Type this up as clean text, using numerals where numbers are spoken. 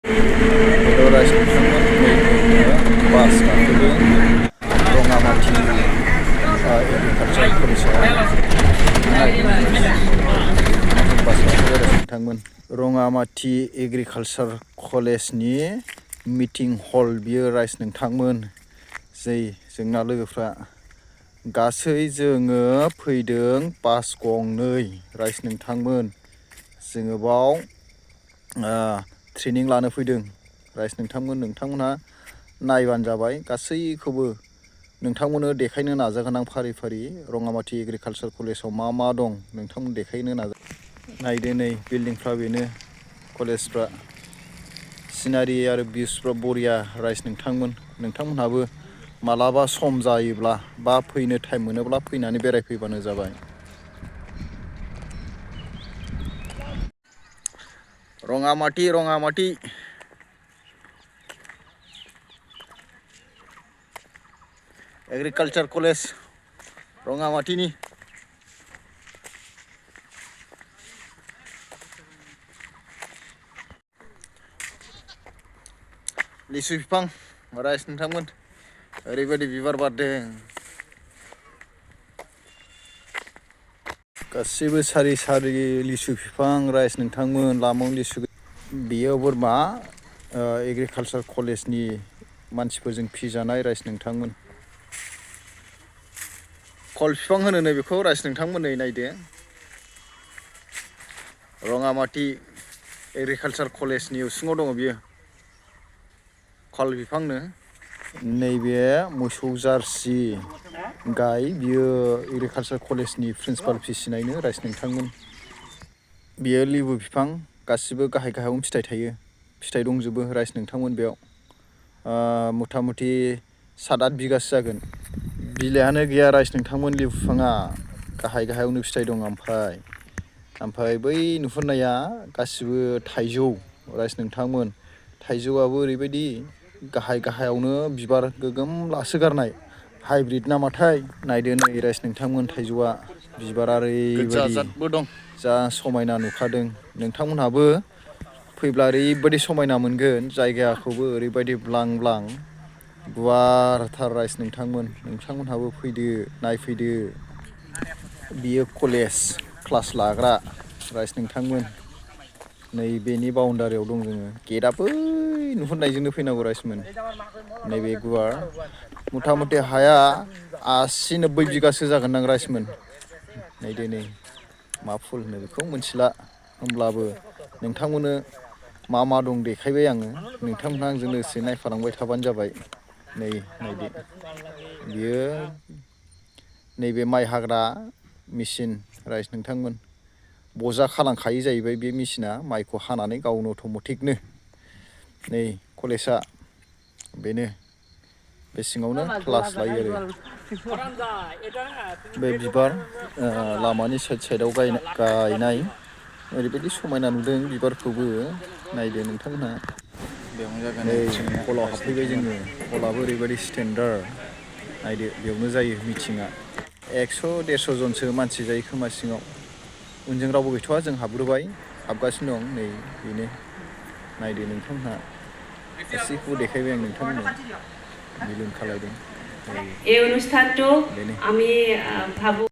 rice नोंथांमोन बास गाखोदों रङामाटि agriculture कलेजाव बास गाखोदों नोंथांमोन रङामाटि एग्रिकालचार कलेजनि मिटिं हल बियो राइस नोंथांमोन जोंना लोगोफ्रा गासै जोङो फैदों बास गंनै राइस नोंथांमोन जोङो बाव ट्रेनिं लानो फैदों राइस नोंथांमोनहा नायबानो जाबाय गासैखौबो नोंथांमोननो देखायनो नाजागोन आं फारि फारि रङामाटि एग्रिकालचार कलेजाव मा दं नोंथांमोन देखायनो नायदो नै बिल्डिंफ्रा बेनो कलेजफ्रा सिनारि आरो भिउसफ्रा बरिया राइस नोंथांमोनहाबो मालाबा सम जायोब्ला बा फैनो टाइम मोनोब्ला फैनानै बेरायफैबानो जाबाय रङामाटि एग्रिकालचार कलेज रङामाटिनि लिसु बिफां राइस नोंथांमोन ओरैबायदि बिबार बारदों गासिबो सारि सारि लिसु बिफां राइस नोंथांमोन लामाव लिसु बेयो बोरमा एग्रिकालचार कलेजनि मानसिफोरजों फिजानाय राइस नोंथांमोन कल बिफां होनो नै बेखौ राइस नोंथांमोन नै नायदो रङामाटि एग्रिकालचार कलेजनि उसुङाव दङ बियो कल बिफांनो नैबे मोसौ जार्सि गाय बियो एग्रिकालचार कलेजनि प्रिन्सिपाल फिसिनायनो राइस नोंथांमोन बियो लेबु बिफां गासिबो गाहाय गाहायावनो फिथाइ दंजोबो राइस नोंथांमोन बेयाव मथा मथि 7-8 बिगासो जागोन बिलाइआनो गैया राइस नोंथांमोन लेबु बिफाङा गाहाय गाहायावनो फिथाइ दं ओमफ्राय बै नुहुरनाया गासिबो थाइजौ राइस नोंथांमोन थाइजौआबो ओरैबायदि गाहाय गाहायावनो बिबार गोगोम लासोगारनाय हाइब्रिद नामाथाय नायदो नै राइस नोंथांमोन थाइजौआ बिबारा ओरैबायदि दं जा समायना नुखादों नोंथांमोनहाबो फैब्ला ओरैबायदि समायना मोनगोन जायगाखौबो ओरैबायदि ब्लां ब्लां गुवारथार राइस नोंथांमोनहाबो फैदो नायफैदो बियो कलेज क्लास लाग्रा राइस नोंथांमोन नै बेनि बाउन्डारियाव दं जोङो गेटआ बै नुहुरनायजोंनो फैनांगौ राइसमोन नैबे गुवार मथा मथि हाया 80-90 बिगासो जागोनदां राइसमोन नायदो नै मा फुल होनो बेखौ मिथिला होमब्लाबो नोंथांमोननो मा दं देखायबाय आङो नोंथांमोनहा आंजों लोगोसे नायफालांबाय थाबानो जाबाय नै नायदो बियो नैबे माइ हाग्रा मेचिन राइस नोंथांमोन बजा खालांखायो जाहैबाय बे मेचिना माइखौ हानानै गावनो अट'मेटिकनो नै कलेजआ बेनो बे सिङावनो क्लास लायो आरो बे बिबार लामानि साइडआव गायनाय ओरैबायदि समायना नुदों बिबारखौबो नायदो नोंथांमोनहा बेयावनो जागोन नै हलाव हाबफैबाय जोङो हलाबो ओरैबायदि स्टेन्डार्ड नायदो बेयावनो जायो मिटिङा 100-150 जनसो मानसि जायो खोमा सिङाव उनजों रावबो गैथ'वा जों हाबगासिनो दं नै बेनो नायदो नोंथांमोनहा गासैखौबो देखायबाय आं नोंथांमोननो बिलुन खालायदों এই অনুষ্ঠানটো আমি ভাবো